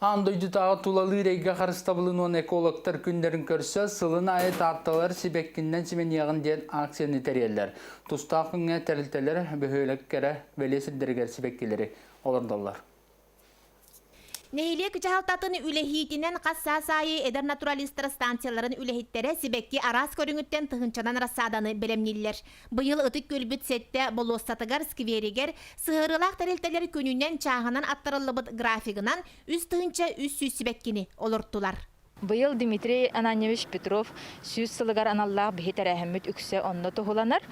Аан дойдутааҕы тулалыыр эйгэ харыстабылын уонна экологтар күннэрин көрсө сылын аайы Таатталар сибэккиннэн симэниэҕин диэн акцияны тэрийэллэр. Тустаах күҥҥэ тэрилтэлэр бөһүөлэк кэрэ бэлиэ сирдэригэр сибэккилэри олордоллор. Нэһилиэк дьаһалтатын үлэһиитинэн хас саас аайы эдэр натуралистар станцияларын үлэһиттэрэ сибэкки араас көрүҥүттэн тыһыынчанан рассаданы бэлэмнииллэр. Быйыл Ытык Күөлбүт сэттэ болуоссатыгар, скверигэр сыһыарыылаах тэрилтэлэр күнүнэн чааһынан аттарыллыбыт графигынан 3300 сибэккини олортулар. Быйыл Дмитрий Ананьевич Петров 100 сылыгар аналлаах биһи тэрээһиммит үксэ онно туһуланар.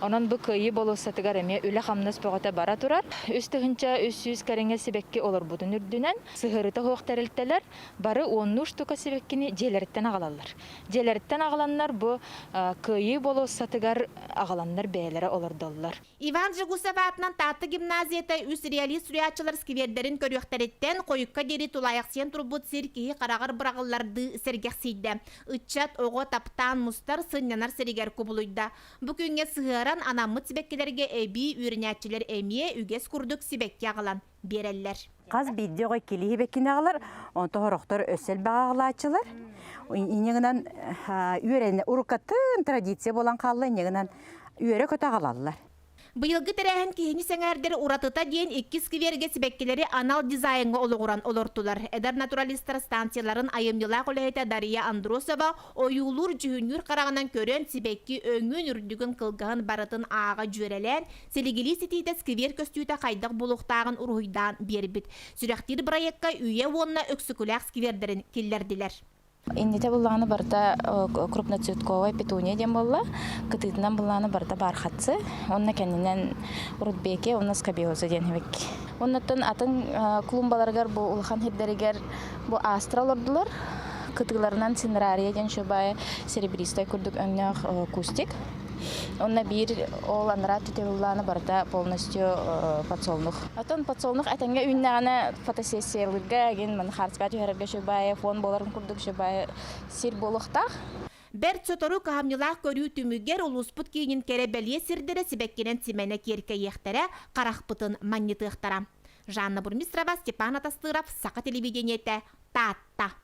Онон бу Кыайыы болуоссатыгар эмиэ үлэ-хамнас бөҕөтө бара турар. 3300 кэриҥэ сибэкки олорбутун үрдүнэн сыһыарыта суох тэрилтэлэр бары уоннуу штука сибэккини дьиэлэриттэн аҕалаллар. Дьиэлэриттэн аҕаланнар бу Кыайыы болуоссатыгар аҕаланнар бэйэлэрэ олордоллор. Иван Жегусов аатынан Таатта гимназията үс реалист суруйааччылар сквердэрин көрүөхтэриттэн хойукка диэри тулаайахсыйан турбут сир киһи хараҕар быраҕыллардыы сэргэхсийдэ. Ыччат, оҕо таптаан мустар, сынньанар сиригэр кубулуйда. Бу күҥҥэ сыһыаран анаммыт сибэккилэргэ эбии үөрэнээччилэр эмиэ үгэс курдук сибэкки аҕалан биэрэллэр. Хас биирдии оҕо иккилии сибэккини аҕалар, онтон сорохтор өссө элбэҕи аҕалааччылар. Инньэ гынан үөрэнэ уруккатын традиция буолан хаалла, инньэ гынан үөрэ-көтө аҕалаллар. Быйылгы тэрээһин киһини сэҥээрдэр уратыта диэн икки сквергэ сибэккилэри анал дизайҥҥа олоҕуран олортулар. Эдэр натуралистар станцияларын айымньылаах үлэһитэ Дария Андросова ойуулуур-дьүһүннүүр хараҕынан көрөн, сибэкки өҥүн, үрдүгүн, кылгаһын барытын ааҕа дьүөрэлээн, Силигилии ситиитэ сквер көстүүтэ хайдах буолуохтааҕын уруһуйдаан биэрбит. Сүрэхтиир бырайыакка үйэ уонна Өксөкүлээх сквердэрин киллэрдилэр. Иннитэ буллаҕына барыта крупноцветковая петуния диэн буолла. Кытыытынан буллаҕына барыта бархатцы. Онно кэннинэн рудбеки, онно скобиоза диэн эбик. Оннуттан атын клумбаларыгар бу улахан сирдэригэр бу астра олордулар. Кытыыларынан цинерария диэн шубая серебристай курдук өҥнөөх кустик. Онно биир ол анараа тутуллааны барыта полностью подсолнух. Оттон подсолнух этэҥҥэ үүннэҕинэ фотосессиялыырга эгин маны хаарыска түһэрэргэ үчүгэй фон буоларын курдук үчүгэй сир буолуохтаах. Бэрт сотору кыһамньылаах көрүү түмүгэр улууспут киинин кэрэ-бэлиэ сирдэрэ сибэккинэн симэнэ киэркэйиэхтэрэ, харахпытын манньытыахтара. Жанна Бурмистрова, Степан Атастыров, Саха телевидениетэ, Таатта.